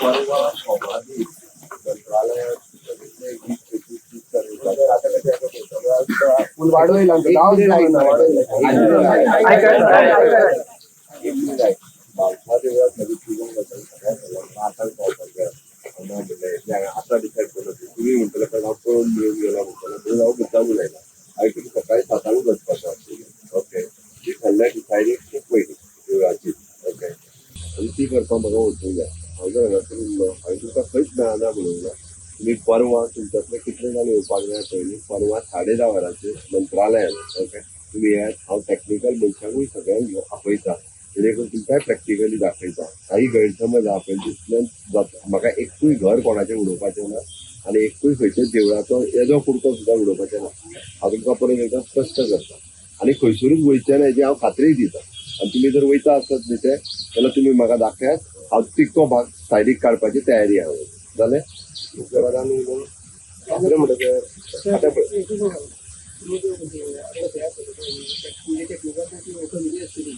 परवा सोमार दीस मंत्रालयात 20, 25, 30 तारखेक. फूल वाडोयला. एक मिनिट ऐक ना, एक मिनिट ऐक. बालसा देवळात नवी पुजोवंक वता सगळ्या सगळ्यांक आतां पावपाक जाय. हांव ना म्हणलें हें आतां डिसायड करून तुमी म्हणटले पण हांव पळोवन मेळून गेला म्हणटलो म्हणून हांव मुद्दाम उलयना. हांवें तुमी सकाळी 7 वचपाचो आशिल्लें. ओके, ती ठरल्या डिसायडीड खूब पयलीं देवळाची. ओके, आनी ती करपाक म्हाका वचूंक जाय. हांव जर हांगासर उरलो, हांवें तुमकां खंयच मेळना म्हणूंक ना. तुमी परवा तुमच्यांतले कितले जाण येवपाक जाय पयलीं परवा 10:30 वरांचेर मंत्रालयान. ओके, तुमी येयात. हांव टॅक्निकल मनशांकूय सगळ्यांक घेवन आपयता, जेणे करून तुमकांय प्रॅक्टिकली दाखयता. काही गैरसमज आहा पळय तितल्यान जाता. म्हाका एकूय घर कोणाचें उडोवपाचें ना आनी एकूय खंयच्याच देवळाचो येदो कुडको सुद्दां उडोवपाचें ना. हांव तुमकां परत एकदां स्पश्ट करता आनी खंयसरूच वयचें ना हेजी हांव खात्री दिता. आनी तुमी जर वयता आसत न्ही ते जाल्यार तुमी म्हाका दाखयात. हांव तितको भाग सायडीक काडपाची तयारी आहा. जालें. दुसरें म्हणटा, आतां पळय, टेक्निकल कमिटी आसतली,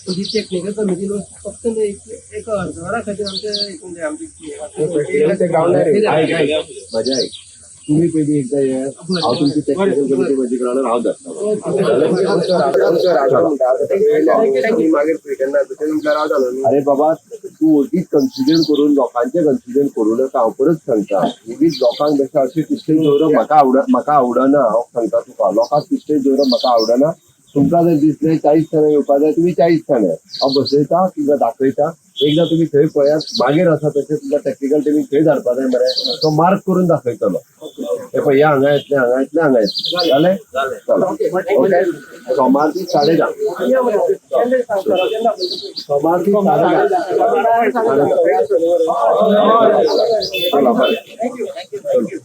ती टेक्निकल कमिटी फक्त एक अर्द वरा खातीर आमचे म्हणजे आमची ऐक ऐक, म्हजें ऐक. तुमी पयलीं एकदां येयात. हांव तुमची टेक्निकल कमिटी म्हजी ग्रावंडार हांव धाडटा. मागीर केन्ना तुमकां रावतालो न्ही. अरे बाबा, तूं ओगीच कन्फ्युजन करून लोकांचें कन्फ्युजन करूं नाका. हांव परत सांगता, ओगीच लोकांक बेश्टें अशें तिश्टेन दवरप म्हाका आवडना. हांव सांगता तुका, लोकांक तिश्टेन दवरप म्हाका आवडना. तुमकां जर दिसलें 40 जाणां येवपा जाय, तुमी 40 जाणां. हांव बसयता तुमकां, दाखयता. एकदां तुमी थंय पळयात. मागीर आसा तशें तुमकां टॅक्निकल टिमीक थंय धाडपा जाय मरे, तो मार्क करून दाखयतलो, हे पळय, हे हांगा येतले, हांगा येतले, हांगा येतले. जालें? चला, ओके. सोमार दीस 10:30. सोमार दीस 10:30. 10:30. चला, बरें, चलो.